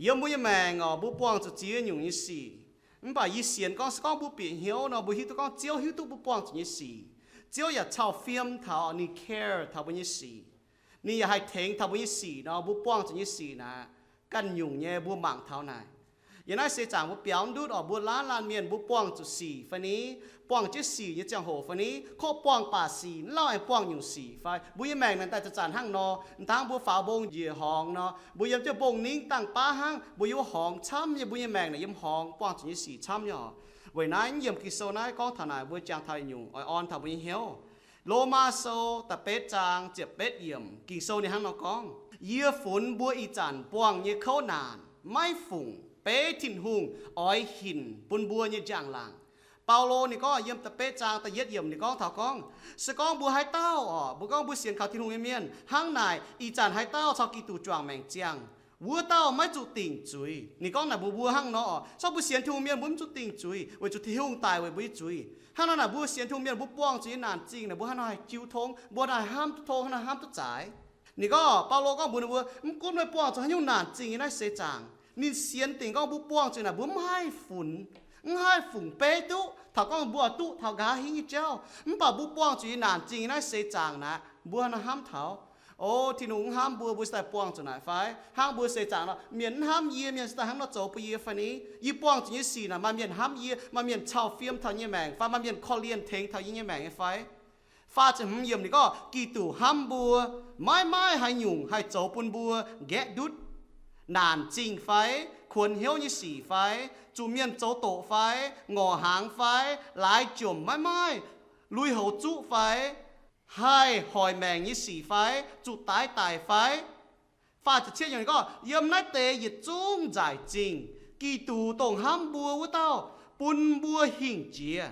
Yiem mbuo nyei maengc oc, mbuo buangh zuqc ziex nyungc nyei sic. Mv baac yie sienx gorngv, se gorngv mbuo bieqc hnyouv nor, mbuo hiuv duqv gorngv Ziouv hiuv duqv mbuo buangh zuqc nyei sic. Ziouv yaac cau fiem taux, ninh care taux mbuo nyei sic. Ninh yaac haih tengx taux mbuo nyei sic nor, mbuo buangh zuqc nyei sic naaic, ganh nyungc nyei mbuo mangc taux naaic. Yiem naaiv seix zaangc mbuo biaux ndutv oc, mbuo laanh laanh mienh mbuo buangh zuqc sic fai ni? Buangh jienv sic nyei ziangh hoc fai ni? Kov buangh baac sic, mv lauh aengx buangh nyungc sic fai? Mbuo nyei maengc naaic daaih zanc-zanc hnangv nor, mv dangv mbuo faaux mbong njiec horngz nor, mbuo yiem jienv mbong ningv dangh baav hnangv, mbuo yiem wuov horngz camv nyei, mbuo nyei maengc naaic yiem horngz buangh zuqc nyei sic camv nyei oc. Weic naaiv yiem Ging-Sou naaiv gorngv taux naaic, mbuo jangx taux nyungc oix orn taux mbuo nyei hnyouv. Lomaa Sou da'betv zaang ziepc betv yiemc, Ging-Sou ninh hnangv nor gorngv, Yie funx mbuo ih zanc buangh nyei kouv naanc maiv fungc beiv Tin-Hungh oix hinc bun mbuo nyei njang-laangc. Baulo ninh gorngv yiem da'betv zaang da'yietv yiemc ninh gorngv taux gorngv, se gorngv mbuo haaix dauh oc, mbuo gorngv mbuo sienx kaux Tin-Hungh nyei mienh hnangv naaic, ih zanc haaix dauh caux Giduc juangc maengc ziangh, wuov dauh maiv zuqc dingc zuiz. Ninh gorngv naaic mbuox mbuo hnangv nor oc, se gorngv mbuo sienx Tin-Hungh mienh mbuo mv zuqc dingc zuiz, weic zuqc Tin-Hungh daic weic mbuo nyei zuiz. Hnangv naaic naaic mbuo sienx Tin-Hungh mienh mbuo buangh zuqc nyei naanc zingh naaic, mbuo hnangv nor haih jiu tong, mbuo hnangv nor haih hnamv duqv tong, hnangv nor haih hnamv duqv zaaix. Ninh gorngv, Baulo gorngv mbuox ninh mbuo, mv gunv meih buangh zuqc haaix nyungc naanc zingh yiem naaiv seix zaangc, ninh sienx dingc gorngv mbuo buangh zuqc naaic mbuo mv haih funx, mv haih fungc beiv duqv taux gorngv mbuo duqv taux nqa'haav hingv nyei jauv. Mv baac mbuo buangh zuqc nyei naanc zingh yiem naaiv seix zaangc naaic, mbuo hnangv nor hnamv taux, o, Tin-Hungh mv hnamv mbuo, mbuo se daaih buangh zuqc naaic fai? Hnangv mbuo seix zaangc nor, mienh mv hnamv yie, mienh se daaih hnangv nor zoux bun yie fai ni? Yie buangh zuqc nyei sic naaic maaih mienh hnamv yie, maaih mienh cau fiem taux yie nyei maengc fai maaih mienh korv-lienh tengx taux yie nyei maengc nyei fai? Faah ziepc hmz yiemc ninh gorngv, Giduc hnamv mbuo, maiv maaih haaix nyungc haih zoux bun mbuo nqaeqv ndutv. Naanc zingh fai, kuonx hnyouv nyei sic fai, zuqc mienh zoux doqc fai, ngorc hnaangx fai, laaix jomc maiv maaih, lui-houx zuqv fai, haih hoic maengc nyei sic fai, zuqc daix daic fai, faah ziepc cietv yiemc ninh gorngv, yiem naaiv deix yietc zungv nzaic zingh, Giduc dongh hnamv mbuo wuov dauh bun mbuo hingh jiex.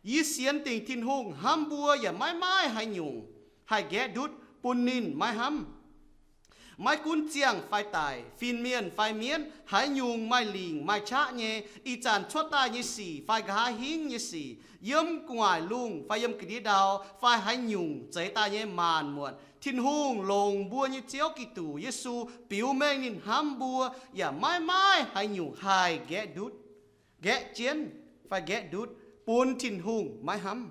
Yie sienx dingc Tin-Hungh hnamv mbuo yaac maiv maaih haaix nyungc haih nqaeqv ndutv bun ninh maiv hnamv. Maiv gunv ziangh fai daic, fin-mienh fai mienv, haaix nyungc maaih lingc maaih qaqv nyei, ih zanc cuotv daaih nyei sic fai nqa'haav hingv nyei sic, yiem gu'nguaaic lungh fai yiem ga'ndiev ndau fai haaix nyungc zeix daaih nyei maanc muotc, Tin-Hungh longc mbuo nyei Ziouv Giduc Yesu biux mengh ninh hnamv mbuo yaac maiv maaih haaix nyungc haih nqaeqv ndutv, nqaeqv jienv fai nqaeqv ndutv bun Tin-Hungh maiv hnamv.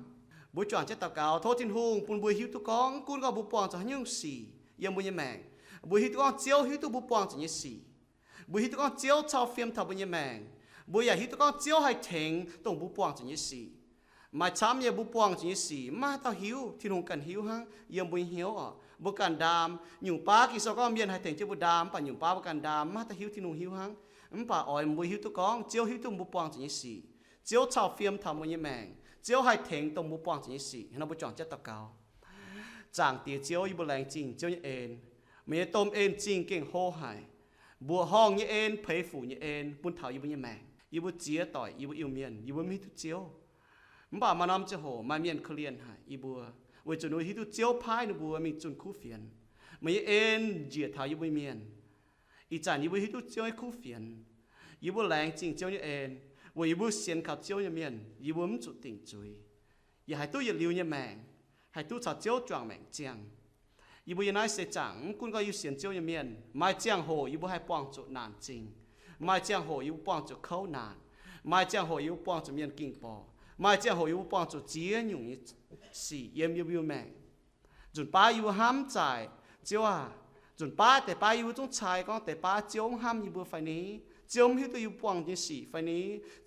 Mbuo juangc jienv daux gaux, tov Tin-Hungh bun mbuo hiuv duqv gorngv, mv gunv gorngv mbuo buangh zuqc haaix nyungc sic yiem mbuo nyei maengc, mbuo hiuv duqv gorngv Ziouv hiuv duqv mbuo buangh zuqc nyei sic. Mbuo hiuv duqv gorngv Ziouv cau fiem taux mbuo nyei maengc. Mbuo yaac hiuv duqv gorngv Ziouv haih tengx dongh mbuo buangh zuqc nyei sic. Maaih camv nyei mbuo buangh zuqc nyei sic maiv maaih haaix dauh hiuv, Tin-Hungh ganh hiuv hnangv. Yiem mbuo nyei hnyouv oc, mbuo ganh ndaam. Nyungc baav Ging-Sou gorngv mienh haih tengx jienv mbuo ndaam, mv baac nyungc baav mbuo ganh ndaam, maiv maaih haaix dauh hiuv Tin-Hungh hiuv hnangv. Mv baac oix mbuo hiuv duqv gorngv Ziouv hiuv duqv mbuo buangh zuqc nyei sic. Ziouv cau fiem taux mbuo nyei maengc. Ziouv haih tengx dongh mbuo buangh zuqc nyei sic. Hnangv nor mbuo juangc jienv daux gaux. Zaangc Diex Ziouv, yie mbuo laengz zingh Ziouv nyei en. Meih nyei domh en zingh gengh hlo haic. Mbuoqc horngh nyei en, peix fuc nyei en bun taux yie mbuo nyei maengc. Yie mbuo ziex doic, yie mbuo Iu-Mienh, yie mbuo mv hiuv duqv Ziouv. Mv baac maaih norm ziangh hoc maaih mienh korv-lienh haic yie mbuo, weic zuqc ninh mbuo hiuv duqv Ziouv paaiv ninh mbuo mingh zunh kuv fienx. Meih nyei en njiec taux yie mbuo mienh. Ih zanc yie mbuo hiuv duqv Ziouv nyei kuv fienx. Yie mbuo laengz zingh Ziouv nyei en, weic yie mbuo sienx kaux Ziouv nyei mienh, yie mbuo mv zuqc dingc zuiz, yaac haih duqv yietc liuz nyei maengc, haih duqv caux Ziouv juangc maengc ziangh. Yie mbuo yiem naaiv seix zaangc, mv gunv gorngv yie sienx Ziouv nyei mienh, maaih ziangh hoc yie mbuo haih buangh zuqc naanc zingh, maaih ziangh hoc yie mbuo buangh zuqc kouv naanc, maaih ziangh hoc yie mbuo buangh zuqc mienh ging borqc, maaih ziangh hoc yie mbuo buangh zuqc ziex nyungc nyei sic yiem yie mbuo maengc. Nzunc baav yie mbuo hnamv zaaic, Ziouv aac, nzunc baav deix baav yie mbuo zungv cai gorngv deix baav Ziouv mv hnamv yie mbuo fai ni? Ziouv mv hiuv duqv yie mbuo buangh nyei sic fai ni?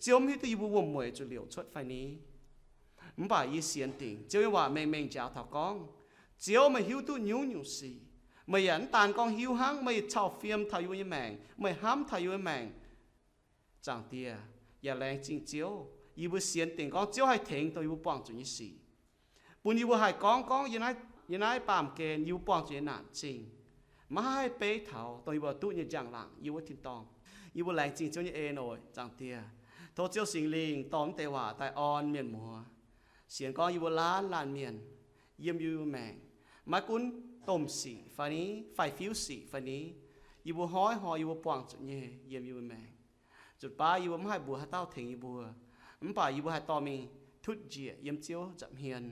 Ziouv mv hiuv duqv yie mbuo wuom-mueic zuqc liouc cuotv fai ni? Mv baac yie sienx dingc Ziouv nyei waac mengh mengh njaaux taux gorngv, Ziouv meih hiuv duqv nyungc-nyungc sic. Meih yaac mv daan gorngv hiuv hnangv, meih cau fiem taux yie mbuo nyei maengc, meih hnamv taux yie mbuo nyei maengc. Zaangc Diex, yaac laengz zingh Ziouv, yie mbuo sienx dingc gorngv Ziouv haih tengx dongh yie mbuo buangh zuqc nyei sic, bun yie mbuo haih gorngv gorngv yiem naaiv baamh gen yie mbuo buangh zuqc nyei naanc zingh, maiv haih beiv taux dongh yie mbuo duqv nyei njang-laangc yiem wuov tin-dorngh. Yie mbuo laengz zingh Ziouv nyei en oc, Zaangc Diex. Tov Ziouv Singx Lingh dorh mv deix waac daaih orn mienh muoz. Sienx gorngv yie mbuo laanh laanh mienh yiem yie mbuo maengc, maiv gunv domh sic fai ni, faix-fiuv sic fai ni, yie mbuo hnoi-hnoi yie mbuo buangh zuqc nyei yiem yie mbuo maengc. Nzunc baav yie mbuo mv haih mbuox haaix dauh tengx yie mbuo, mv baac yie mbuo haih dorh mingh tutv njiec yiem Ziouv nza'hmien,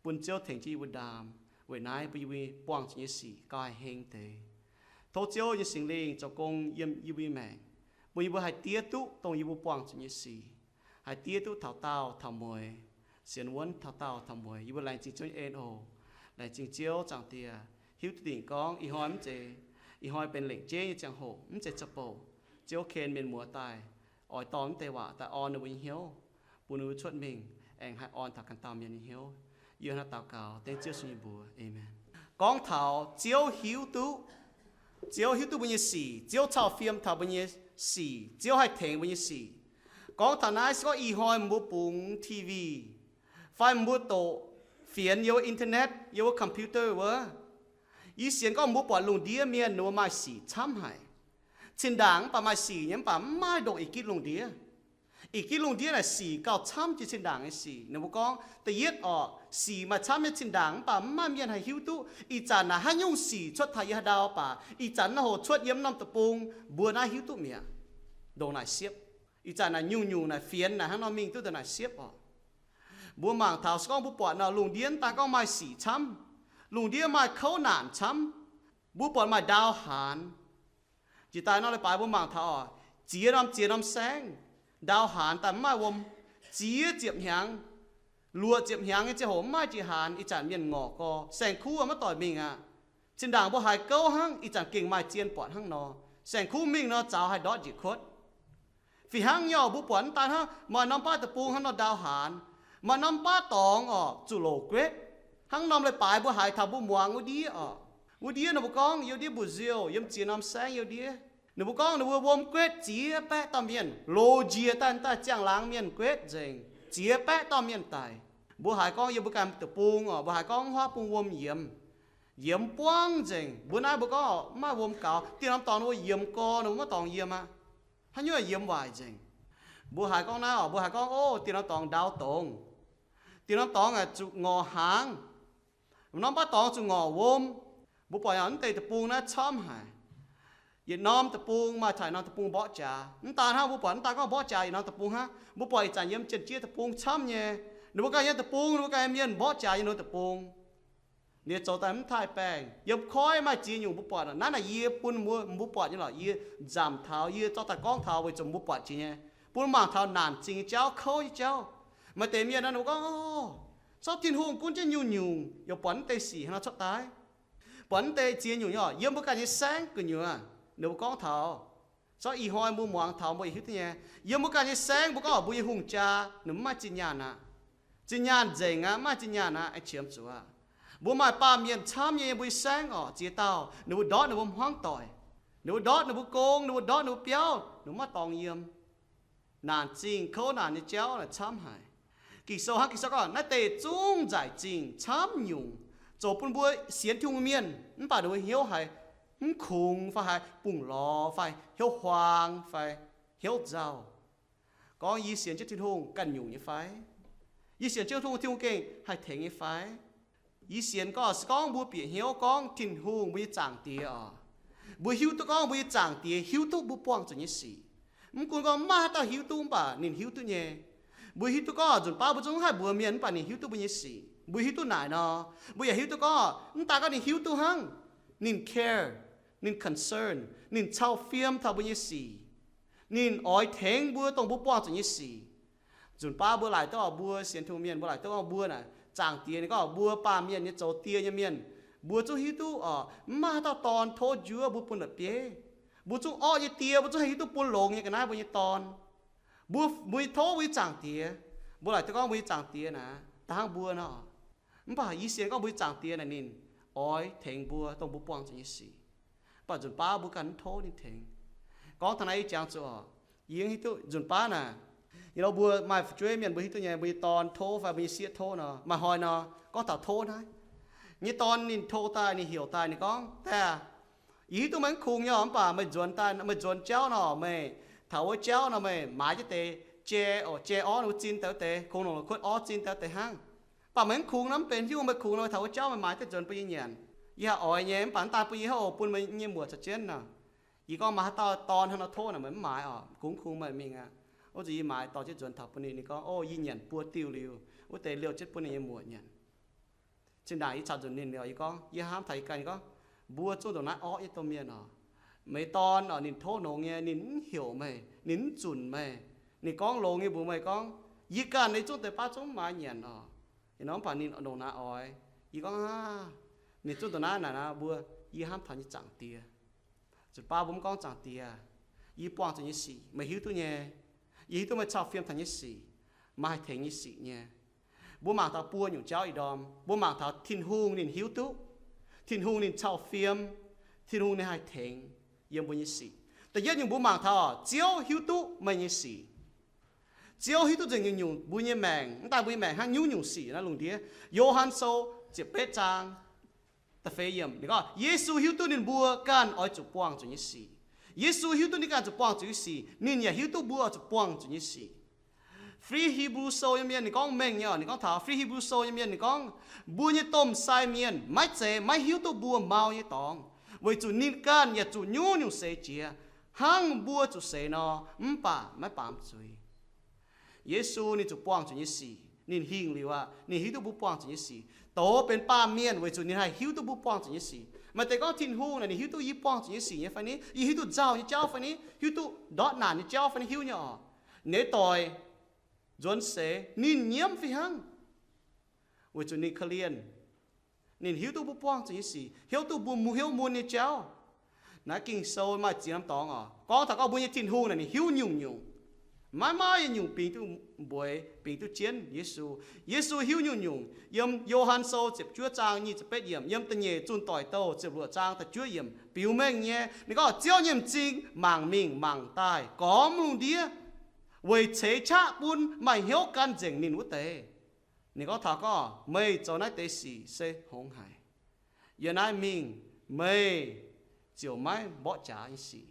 bun Ziouv tengx jienv yie mbuo ndaam. Weic naaiv bun yie mbuo buangh zuqc nyei sic gauh haih heng deix. Tov Ziouv nyei Singx Lingh zoux gong yiem yie mbuo nyei maengc, bun yie mbuo haih diev duqv dongh yie mbuo buangh zuqc nyei sic, haih diev duqv taux daauh taux mueiz, sienx wuonv taux daauh taux mueiz. Yie mbuo laengz zingh Ziouv nyei en oc. Laengz zingh Ziouv Zaangc Diex, hiuv duqv dingc gorngv ih hnoi mv zeiz, ih hnoi benx lengc jeiv nyei ziangh hoc, mv zeiz za'bouc. Ziouv ken mienh muoz daaih oix dorh mv deix waac daaih orn ninh mbuo nyei hnyouv, bun ninh mbuo cuotv mingh aengx haih orn taux ganh dauh mienh nyei hnyouv. Yie hnangv daux gaux dengv Ziouv Yesu nyei mbuox, aamen. Gorngv taux Ziouv hiuv duqv, Ziouv hiuv duqv mbuo nyei sic, Ziouv cau fiem taux mbuo nyei sic, Ziouv haih tengx mbuo nyei sic. Gorngv taux naaiv se gorngv ih hnoi mbuo bungx T V fai mbuo doqc fienx yiem wuov internet, yiem wuov computer wuov, yie sienx gorngv mbuo buatc lungh ndiev mienh ninh mbuo maaih sic camv haic. Zinh ndaangc mv baac maaih sic nyei, mv baac mv maaih ndongc ih gitv lungh ndiev. Ih gitv lungh ndiev naaic sic gauh camv jiex zinh ndaangc nyei sic. Ninh mbuo gorngv da'yietv orqc, sic maaih camv nyei zinh ndaangc mv baac mv maaih mienh haih hiuv duqv. Ih zanc naaic haaix nyungc sic cuotv taux yiem haaix ndau baac ih zanc naaiv hoc cuotv yiem norm deic-bung, mbuo naaiv hiuv duqv mi'aqv. Ndongc naaic siepv. Ih zanc naaic nyungc-nyungc naaic fienx naaic hnangv nor mingh duqv ndongc naaic siepv orqc. Mbuo mangc taux se gorngv mbuo buatc nor lungh ndiev mv daan gorngv maaih sic camv, lungh ndiev maaih kouv naanc camv. Mbuo buatc maaih ndau haanz. Jiex daaih nor leiz-baaix mbuo mangc taux orqc, ziex norm ziex norm saengv, ndau haanz daaih mv maaih wuom. Ziex ziepc hnyangx, luoqc ziepc hnyangx nyei ziangh hoc mv maaih jiex haanz. Ih zanc mienh ngorc gorx, saeng-kuv maiv doic mingh aqv. Zinh ndaangc mbuo haiz gouv hnangv, ih zanc gengh maaih zien buatc hnangv nor. Saeng-kuv mingh nor zaux haih ndortv njiec kuotv. Fih hnangv nyei orqc, mbuo buatc mv daan hnangv maaih norm baav deic-bung hnangv nor ndau haanz, maaih norm baav dorngx orqc zuqc loc guetv. Hnangv norm leiz-baaix mbuo haiz taux mbuo muangx wuov ndiev orqc, wuov ndiev ninh mbuo gorngv yiem ndiev Brazil, yiem ziex norm saengv yiem ndiev, ninh mbuo gorngv ninh mbuo wuom guetv ziex baeqv dauh mienh, loz njiec daaih, daaih ziangh laangz mienh guetv nzengc, ziex baeqv dauh mienh daic. Mbuo haiz gorngv yiem mbuo ganh deic-bung orqc, mbuo haiz gorngv huaav bung wuom yiemx, yiemx buangv nzengc. Mbuo naaiv mbuo gorngv orqc, mv maaih wuom gaux, dieh norm dorngx ninh mbuo yiemx gorx ninh mbuo maiv dorngx yiem aqv. Haaix nyungc yiemx waaic nzengc. Mbuo haiz gorngv naaiv orqc, mbuo haiz gorngv, o, dieh norm dorngx ndau dongz, dieh norm dorngx zuqc ngorc hnaangx, norm baav dorngx zuqc ngorc wuom. Mbuo buatc mv deix deic-bung naaiv camv haic. Yietc norm deic-bung maaih taux norm deic-bung mborqv jaax. Mv daan hnangv, mbuo buatc mv daan gorngv mborqv jaax yietc norm deic-bung hnangv, mbuo buatc ih zanc yiem Janx-Jiex deic-bung camv nyei. Ninh mbuo ganh nyei deic-bung, ninh mbuo ganh nyei mienh mborqv jaax yiem ninh deic-bung. Ninh zoux daaih mv taaih baengh. Yiem koiv maaih ziex nyungc mbuo buatc. Naaiv naaic yie bun mbuo, mbuo buatc nyei lorqc. Yie nzamc taux, yie zorqv daaih gorngv taux weic zuqc mbuo buatc jiex nyei, bun mbuo mangc taux naanc zingh nyei jauv, kouv nyei jauv. Maaih deix mienh nor ninh mbuo gorngv, o, zorqv Tin-Hungh gunv jienv nyungc-nyungc yaac buatc mv deix sic hnangv nor cuotv daaih. Buatc mv deix ziex nyungc nyei orqc, yiem mbuo ganh nyei saengv gu'nyuoz. Ninh mbuo gorngv taux, zorqv ih hnoi mbuo muangx taux mbuo hiuv duqv nyei, yiem mbuo ganh nyei saengv mbuo gorngv mbuo nyei hungh jaa ninh mv maaih zinh nyaanh aqv. Zinh nyaanh nzengc aqv, mv maaih zinh nyaanh aqv, aengx qiemx zuqc aqv. Mbuo maaih baamh mienh camv nyei yiem mbuo nyei saengv orqc, ziex dauh, ninh mbuo ndortv ninh mbuo hmuangv doic, ninh mbuo ndortv ninh mbuo gong, ninh mbuo ndortv ninh mbuo biauv, ninh mbuo maiv dorngx yiem. Naanc zingh kouv naanc nyei jauv naaic camv haic. Ging-Sou hnangv Ging-Sou gorngv, naaiv deix zungv nzaic zingh camv nyungc, zoux bun mbuo sienx Tin-Hungh mienh mv baac ninh mbuo hnyouv haiz mv kungx fai haiz bungx lorz fai hnyouv huaang fai hnyouv nzauh. Gorngv yie sienx jienv Tin-Hungh ganh nyungc nyei fai? Yie sienx jienv Tin-Hungh, Tin-Hungh gengh haih tengx nyei fai? Yie sienx gorngv se gorngv mbuo bieqc hnyouv gorngv Tin-Hungh mbuo nyei Zaangc Diex orqc, mbuo hiuv duqv gorngv mbuo nyei Zaangc Diex hiuv duqv mbuo buangh zuqc nyei sic. Mv gunv gorngv mv maaih haaix dauh hiuv duqv, mv baac ninh hiuv duqv nyei. Mbuo hiuv duqv gorngv nzunc baav mbuo zungv mv haih mbuox mienh, mv baac ninh hiuv duqv mbuo nyei sic. Mbuo hiuv duqv naaic nor, mbuo yaac hiuv duqv gorngv mv daan gorngv ninh hiuv duqv hnangv, ninh care, ninh concern, ninh cau fiem taux mbuo nyei sic. Ninh oix tengx mbuo dongh mbuo buangh zuqc nyei sic. Nzunc baav mbuo laaic duqv oc, mbuo sienx Tin-Hungh mienh, mbuo laaic duqv gorngv mbuo naaic, Zaangc Diex ninh gorngv mbuo baamh mienh nyei zoux die nyei mienh, mbuo zungv hiuv duqv oc, mv maaih haaix dauh dorn tov njuov mbuo bun la'bieiv. Mbuo zungv orqv nyei die, mbuo zungv haih hiuv duqv bun longx nyei ga'naaiv mbuo nyei dorn. Mbuo, mbuo tov mbuo nyei Zaangc Diex, mbuo laaic duqv gorngv mbuo nyei Zaangc Diex naaic da'hnangv mbuo nor. Mv baac yie sienx gorngv mbuo nyei Zaangc Diex naaic ninh oix tengx mbuo dongh mbuo buangh zuqc nyei sic. Mv baac nzunc baav mbuo ganh mv tov ninh tengx. Gorngv taux naaiv yie jangx zuqc oc, yie hiuv duqv nzunc baav naaic, yie nor mbuo maaih fu'jueiv mienh mbuo hiuv duqv nyei, mbuo nyei dorn tov fai mbuo nyei sieqv tov nor, maaih hnoi nor, gorngv taux tov naaiv, nyei dorn ninh tov daaih, ninh heuc daaih, ninh gorngv, Daaih aac, yie hiuv duqv meih mv kungx nyei oc, mv baac meih nzuonx daaih, meih nzuonx jauv nor, meih taux wuov jauv nor, meih maaiz jienv deix jai oc, jai orv wuov zin daaih wuov deix, kungx longc la'kuotv orv zin daaih wuov deix hnangv. Mv baac meih mv kungx nor, mv benx hiuv meih kungx nor, meih taux wuov jauv meih maaiz jienv nzuonx bun yie nyanc. Yie haih oix nyei, mv baac mv daan bun yie hnangv oc, bun meih nyei muoc caux jienv nor. Yie gorngv, Maaih haaix dauh dorn hnangv nor tov naaic, meih mv maaiz oc, kungx mv kungx meih mingh aqv. Wuov zanc yie maaiz dorh jienv nzuonx taux bun ninh. Ninh gorngv, O, yie nyanc buo diuh liuz, wuov deix liouh jienv bun ninh nyei muoc nyanc. Zinh ndaangc yie caux nzunc ninh liuz, yie gorngv, yie hnamv taux yie ganh, yie gorngv, Mbuo zungv ndongc naaiv orqv nyei domh mienh oc. Meih dorn oc, ninh tov longx nyei, ninh mv heuc meih, ninh mv zunc meih. Ninh gorngv longx nyei mbuox meih gorngv, yie ganh nyei zungv deix baav zungv maiv nyanc oc. Ih norm mv baac ninh longc naaiv oix. Yie gorngv, aav, ninh zungv dongh naaiv naaic naaic mbuo, yie hnamv taux nyei Zaangc Diex. Zuqc baav mbuo mv gorngv, Zaangc Diex, yie buangh zuqc nyei sic meih hiuv duqv nyei. Yie hiuv duqv meih cau fiem taux nyei sic, meih haih tengx nyei sic nyei. Mbuo mangc taux buo nyungc jauv ih ndorm, mbuo mangc taux Tin-Hungh ninh hiuv duqv, Tin-Hungh ninh cau fiem, Tin-Hungh ninh haih tengx yiem mbuo nyei sic. Da'yietv nyungc mbuo mangc taux Ziouv hiuv duqv meih nyei sic. Ziouv hiuv duqv nzengc nyungc-nyungc mbuo nyei maengc, mv daaih mbuo nyei maengc hnangv nyungc-nyungc sic naaiv lungh ndiev. Yo^han Sou ziepc betv zaang da'feix yiemc ninh gorngv, Yesu hiuv duqv ninh mbuo ganh oix zuqc buangh zuqc nyei sic. Yesu hiuv duqv ninh ganh zuqc buangh zuqc nyei sic, ninh yaac hiuv duqv mbuo oix zuqc buangh zuqc nyei sic. Free Hebrew Soul nyei mienh ninh gorngv mengh nyei oc, ninh gorngv taux Free Hebrew Soul nyei mienh ninh gorngv, mbuo nyei domh sai mienh maiv zeiz maiv hiuv duqv mbuo mau nyei dorngx, weic zuqc ninh ganh yaac zuqc nyungc-nyungc seix jiex hnangv mbuo zuqc seix nor, mv baac maiv baamz zuiz. Yesu ninh zuqc buangh zuqc nyei sic, ninh hingh liuz aqv, ninh hiuv duqv mbuo buangh zuqc nyei sic, doz benx baamh mienh weic zuqc ninh haih hiuv duqv mbuo buangh zuqc nyei sic. Maaih deix gorngv, Tin-Hungh naaic ninh hiuv duqv yie buangh zuqc nyei sic nyei fai ni? Yie hiuv duqv nzauh nyei jauv fai ni? Hiuv duqv ndortv naanc nyei jauv fai ni? Hiuv nyei oc. Ninh doic nzuonx seix ninh nyiemv fih hnangv, weic zuqc ninh korv-lienh. Ninh hiuv duqv mbuo buangh zuqc nyei sic, hiuv duqv mbuo hnyouv mun nyei jauv. Naaiv Ging-Sou maaih ziex norm dorngx oc, gorngv taux gorngv mbuo nyei Tin-Hungh naaic ninh hiuv nyungc-nyungc. Maiv maaih yietc nyungc bingx duqv mbueix, bingx duqv jienv Yesu. Yesu hiuv nyungc-nyungc. Yiem Yo^han Sou ziepc juov zaang nyic ziepc betv yiemc, yiem da'nyeic Zunh Doic Douh ziepc luoqc zaang da'juov yiemc biux mengh nyei. Ninh gorngv, Ziouv nyei m'zing mangc mingh mangc daaih gormx lungh ndiev, weic ceix qaqv bun maaih hnyouv gan nzengc ninh wuov deix. Ninh gorngv taux gorngv, Meih zoux naaiv deix sic se hngongx haic. Yiem naaiv mingh meih ziouc maiv mborqv jaax nyei sic.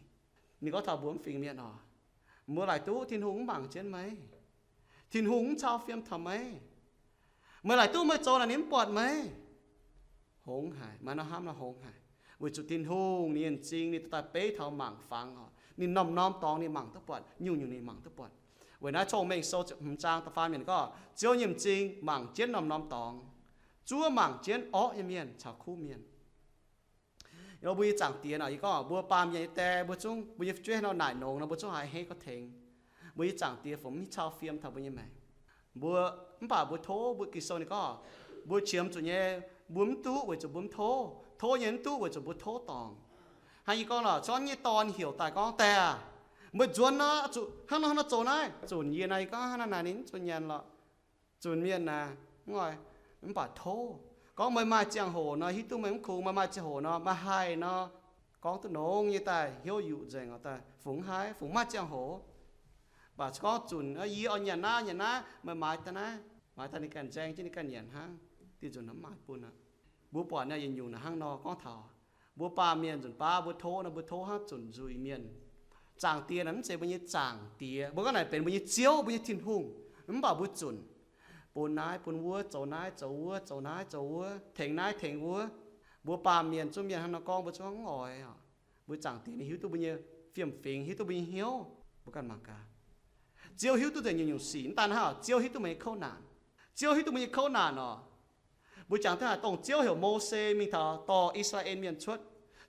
Ninh gorngv taux mbuo mv fingx mienh oc, mbuo laaic duqv Tin-Hungh mv mangc jienv meih. Tin-Hungh mv cau fiem taux meih. Meih laaic duqv meih zoux naaic ninh mv buatc meih. Hngongx haic, maaih nor hnamv nor hngongx haic. Weic zuqc Tin-Hungh ninh nyei m'zing ninh daaih beiv taux mangc fangx oc. Ninh norm-norm dorngx ninh mangc duqv buatc, nyungc-nyungc ninh mangc duqv buatc. Weic naaiv Cong-Mengh Sou ziepc hmz zaang da'faam yiemc gorngv, Ziouv nyei m'zing mangc jienv norm-norm dorngx, zuov mangc jienv orqv nyei mienh caux kuv mienh. Mbuo nyei Zaangc Diex naaic, yie gorngv mbuo baamh mienh nyei die, mbuo zungv, mbuo nyei fu'jueiv nor naaic nongx nor, mbuo zungv haih henv gorngv tengx. Mbuo nyei Zaangc Diex fungc mv cau fiem taux mbuo nyei maengc. Mbuo mv baac mbuo tov, mbuo Ging-Sou ninh gorngv, mbuo qiemx zuqc nyei, mbuo mv duqv weic zuqc mbuo mv tov. Tov nyei mv duqv weic zuqc mbuo tov dorngc. Hnangv yie gorngv lorqc, corc nyei dorn heuc daaih gorngv, Diex aah, meih nzuonx nor zuqc hnangv nor hnangv nor zoux naaiv. Zunc yie naaic, yie gorngv hnangv naaic ninh mv zuqc nyanc lorqc. Zunc mienh naaic, mv oix, mv baac tov. Gorngv meih maaih ziangh hoc nor, hiuv duqv meih mv kungx, meih maaih ziangh hoc nor, meih haih nor, gorngv duqv nongx nyei daaih hnyouv yuqc nzengc oc, daaih fungx haih, fungx maaih ziangh hoc. Mv baac gorngv zunc, yie oix nyanc naaiv nyanc naaiv, meih maaiz daaih naaiv, maaiz daaih ninh ganh nzaeng jienv ninh ganh nyanc hnangv, diuh nzunc mv maaih bun aqv. Mbuo buatc naaiv yietc nyungc naaic hnangv nor gorngv taux mbuo baamh mienh nzunc baav mbuo tov nor, mbuo tov hnangv zunc nzuih mienh. Zaangc Diex naaic mv zeiz mbuo nyei Zaangc Diex, mbuo gorngv naaic benx mbuo nyei Ziouv, mbuo nyei Tin-Hungh. Mv baac mbuo zunc bun naaiv bun wuov, zoux naaiv zoux wuov, zoux naaiv zoux wuov, tengx naaiv tengx wuov. Mbuo baamh mienh zungv mienh hnangv nor gorngv mbuo zungv mv oix oc. Mbuo Zaangc Diex ninh hiuv duqv mbuo nyei fiem-fingx, hiuv duqv mbuo nyei hnyouv. Mbuo ganh mangc gaax. Ziouv hiuv duqv nzengc nyungc-nyungc sic, mv daan hnangv, Ziouv hiuv duqv meih nyei kouv naanc. Ziouv hiuv duqv mbuo nyei kouv naanc oc. Mbuo jangx duqv haaix dongh Ziouv heuc Mose mingh taux dorh I^saa^laa^en Mienh cuotv.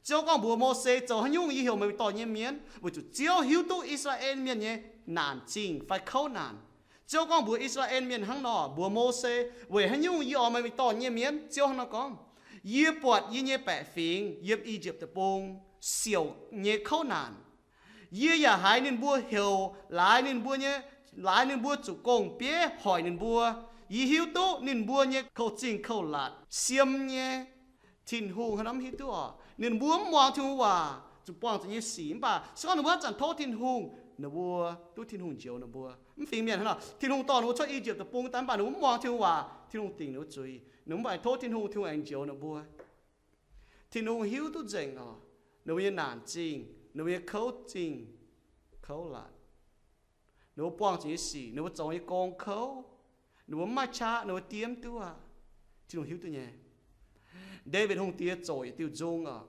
Ziouv gorngv mbuox Mose, zoux haic nyungc yie heuc meih mingh dorh nyei mienh, weic zuqc Ziouv hiuv duqv I^saa^laa^en Mienh nyei naanc zingh fai kouv naanc. Ziouv gorngv mbuox I^saa^laa^en Mienh hnangv nor, mbuox Mose, weic haic nyungc yie oix meih mingh dorh nyei mienh? Ziouv hnangv nor gorngv, yie buatc yie nyei baeqc fingx yiem I^yipv Deic-Bung siouc nyei kouv naanc. Yie yaac haiz ninh mbuo heuc laaix ninh mbuo nyei, laaix ninh mbuo zuqc gong-bieiv hoic ninh mbuo. Yie hiuv duqv ninh mbuo nyei kouv-zingh kouv-latc siem nyei. Tin-Hungh hnangv nor mv hiuv duqv oc. Ninh mbuo mv muangx Tin-Hungh waac, zuqc buangh zuqc nyei sic, mv baac se gorngv ninh mbuo haaix zanc tov Tin-Hungh, ninh mbuo duqv Tin-Hungh njoux ninh mbuo. Mv fingx mienh hnangv nor, Tin-Hungh dorh ninh mbuo cuotv I^yipv Deic-Bung, mv baac ninh mbuo mv muangx Tin-Hungh waac, Tin-Hungh dingc ninh mbuo zuiz, ninh mbuo mv baac tov Tin-Hungh, Tin-Hungh aengx njoux ninh mbuo. Tin-Hungh hiuv duqv nzengc oc, ninh mbuo nyei naanc zingh, ninh mbuo nyei kouv zingh, kouv latc. Ninh mbuo buangh zuqc nyei sic, ninh mbuo zoux nyei gong kouv, ninh mbuo mv maaih qaqv, ninh mbuo diev mv duqv aqv. Tin-Hungh hiuv duqv nyei. Ndaawitv Hungh Diex zoqc yietc diuh nzung oc.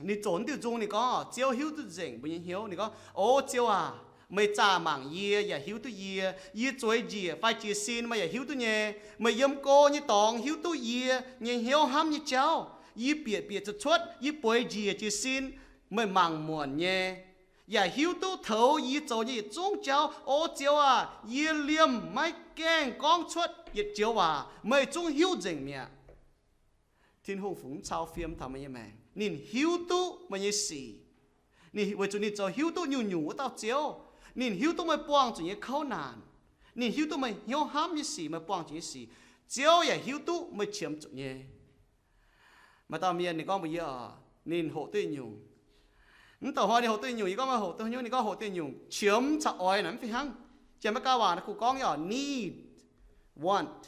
Ninh zoqc naaiv diuh nzung ninh gorngv, Ziouv hiuv duqv nzengc mbuo nyei hnyouv. Ninh gorngv, O Ziouv aac, meih zaah mangc yie yaac hiuv duqv yie. Yie zueiz njiec fai jiez sin meih yaac hiuv duqv nyei. Meih yiem go nyei dorngx hiuv duqv yie nyei hnyouv hnamv nyei jauv. Yie bieqc bieqc cuotv cuotv, yie bueix njiec jiez sin, meih mangc muonc nyei, yaac hiuv duqv toux yie zoux nyei yietc zungv jauv. O Ziouv aah! Yie liemh maiv gaengh gorngv cuotv yietc joux waac, meih zungv hiuv nzengc mi'aqv. Tin-Hungh fungc mv cau fiem taux meih nyei maengc. Ninh hiuv duqv meih nyei sic. Ninh, weic zuqc ninh zoux hiuv duqv nyungc-nyungc wuov dauh Ziouv. Ninh hiuv duqv meih buangh zuqc nyei kouv naanc. Ninh hiuv duqv meih hnyouv hnamv nyei sic, meih buangh zuqc nyei sic. Ziouv yaac hiuv duqv meih qiemx zuqc nyei. Maaih dauh mienh ninh gorngv mbuox yie oc, ninh hoqc duqv nyungc. Mv douc hnoi ninh hoqc duqv nyungc, yie gorngv meih hoqc duqv nyungc, ninh gorngv hoqc duqv nyungc, qiemx caux oix naaic mv fih hnangv. Janx-Meiv-Gau waac naaic kuh gorngv nyei oc, need, want.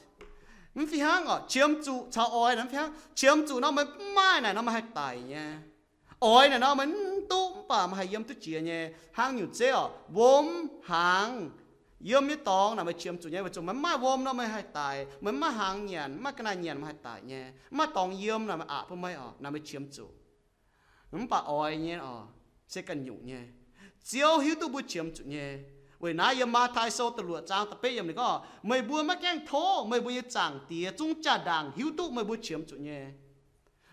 Mv fih hnangv oc, qiemx zuqc caux oix naaic mv fih hnangv. Qiemx zuqc nor meih mv maaih naaic nor meih haih daic nyei. Oix naaic nor meih mv duqv mv baac meih haih yiem duqv jiex nyei. Hnangv nyungc zeiv oc, wuom hnaangx, yiem nyei dorngx naaic meih qiemx zuqc nyei, weic zuqc meih mv maaih wuom nor meih haih daic, meih mv maaih hnaangx nyanc, mv maaih ga'naaiv nyanc meih haih daic nyei, mv maaih dorngx yiem naaic meih aqc bun meih oc, naaic meih qiemx zuqc. Mv baac oix nyei oc, se ganh nyungc nyei. Ziouv hiuv duqv mbuo qiemx zuqc nyei. Weic naaiv yiem Matv^tai Sou da'luoqc zaang da'betv yiemc ninh gorngv, meih mbuo maiv gaengh tov meih mbuo nyei Zaangc Diex zungv jaa-ndaangc hiuv duqv meih mbuo qiemx zuqc nyei.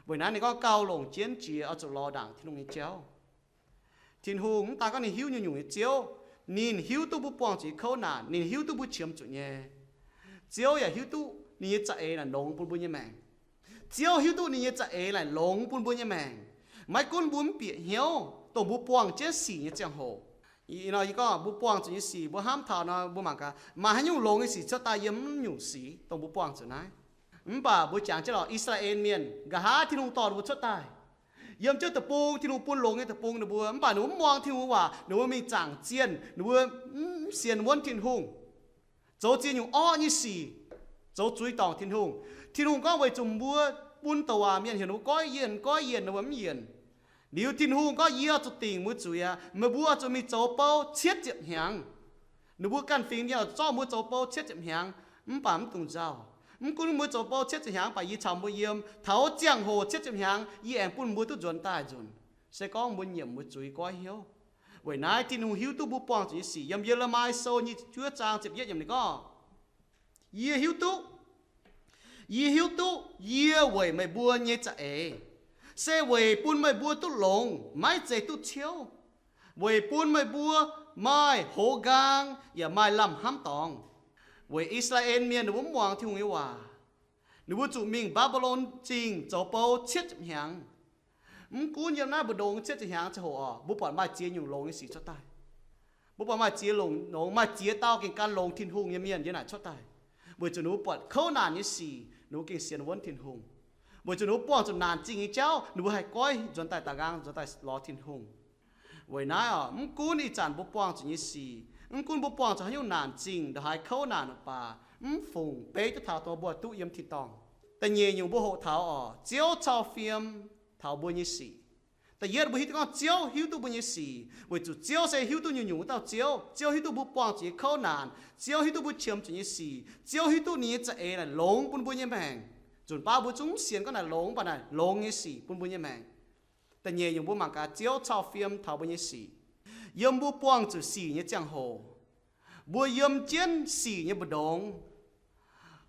Weic naaiv ninh gorngv gauh longc jienv jiex oix zuqc lorz ndaangc Tin-Hungh nyei jauv. Tin-Hungh mv daan gorngv ninh hiuv nyungc-nyungc nyei Ziouv, ninh hiuv duqv mbuo buangh zuqc nyei kouv naanc, ninh hiuv duqv mbuo qiemx zuqc nyei. Ziouv yaac hiuv duqv ninh nyei za'eix naaic longx bun mbuo nyei maengc. Ziouv hiuv duqv ninh nyei za'eix naaic longx bun mbuo nyei maengc. Maiv gunv mbuo mv bieqc hnyouv, dongh mbuo buangh jienv sic nyei ziangh hoc. Ih nor yie gorngv mbuo buangh zuqc nyei sic, mbuo hnamv taux nor mbuo mangc gaax, maaih haaix nyungc longx nyei sic cuotv daaih yiem mv nyungc sic dongh mbuo buangh zuqc naaiv. Mv baac mbuo jangx jienv lorqc, I^saa^laa^en Mienh, nqa'haav Tin-Hungh dorh ninh mbuo cuotv daaih, yiem jienv deic-bung, Tin-Hungh bun longx nyei deic-bung ninh mbuo, mv baac ninh mbuo mv muangx Tin-Hungh waac, ninh mbuo mingh zaangc zienh, ninh mbuo mv sienx wuonv Tin-Hungh, zoux ziex nyungc orqv nyei sic, zoux zuiz dorngc Tin-Hungh. Tin-Hungh gorngv weic zuqc mbuo bun douc waac mienh heuc ninh mbuo goiv yienc, goiv yienc ninh mbuo mv yienc. Liuz Tin-Hungh gorngv, yie oix zuqc dingc mbuo zuiz aqv. Meih mbuo oix zuqc mingh zoux bou cietv ziepc hnyangx. Ninh mbuo ganh fingx mienh oix zorqv mbuo zoux bou cietv ziepc hnyangx, mv baac mv dungx nzauh. Mv gunv mbuo zoux bou cietv ziepc hnyangx, mv baac yie caux mbuo yiem. Taux ziangh hoc cietv ziepc hnyangx, yie aengx bun mbuo duqv nzuonx daaih nzunc. Se gorngv mbuo nyiemc mbuo zuiz goiv hnyouv. Weic naaiv Tin-Hungh hiuv duqv mbuo buangh zuqc nyei sic. Yiem Ye^le^mi Sou nyic ziepc juov zaang ziepc yietv yiemc ninh gorngv, yie hiuv duqv, yie hiuv duqv yie weic meih mbuo nyei za'eix, se weic bun meih mbuo duqv longx, maiv zeiz duqv ciouv, weic bun meih mbuo maaih hoz nqaang yaac maaih lamh hnamv dorngx. Weic I^saa^laa^en Mienh ninh mbuo mv muangx Tin-Hungh nyei waac, ninh mbuo zuqc mingh Mbaa^mbi^lon Zingh zoux bou cietv ziepc hnyangx. Mv gunv yiem naaiv mbu'ndongx cietv ziepc hnyangx ziangh hoc oc, mbuo buatc maaih ziex nyungc longx nyei sic cuotv daaih. Mbuo buatc maaih ziex nyungc longx, maaih ziex dauh gengh gan longx Tin-Hungh nyei mienh yiem naaic cuotv daaih. Weic zuqc ninh mbuo buatc kouv naanc nyei sic, ninh mbuo gengh sienx wuonv Tin-Hungh. Weic zuqc ninh mbuo buangh zuqc naanc zingh nyei jauv, ninh mbuo haih goiv nzuonx daaih da'nqaang, nzuonx daaih lorz Tin-Hungh. Weic naaiv oc, mv gunv ih zanc mbuo buangh zuqc nyei sic, mv gunv mbuo buangh zuqc haaix nyungc naanc zingh, ndongc haaix kouv naanc baac, mv fungc beiv duqv taux dongh mbuo duqv yiem tin-dorngh. Da'nyeic nyungc mbuo hoqc taux oc, Ziouv cau fiem taux mbuo nyei sic. Da'yietv mbuo hiuv duqv gorngv Ziouv hiuv duqv mbuo nyei sic, weic zuqc Ziouv se hiuv duqv nyungc-nyungc wuov dauh Ziouv. Ziouv hiuv duqv mbuo buangh zuqc nyei kouv naanc. Ziouv hiuv duqv mbuo qiemx zuqc nyei sic. Ziouv hiuv duqv ninh nyei za'eix naaic longx bun mbuo nyei maengc. Nzunc baav mbuo zungv mv sienx gorngv naaic longx, mv baac naaic longx nyei sic bun mbuo nyei maengc. Da'nyeic nyungc mbuo mangc gaax Ziouv cau fiem taux mbuo nyei sic. Yiem mbuo buangh zuqc sic nyei ziangh hoc, mbuo yiem jienv sic nyei mbu'ndongx,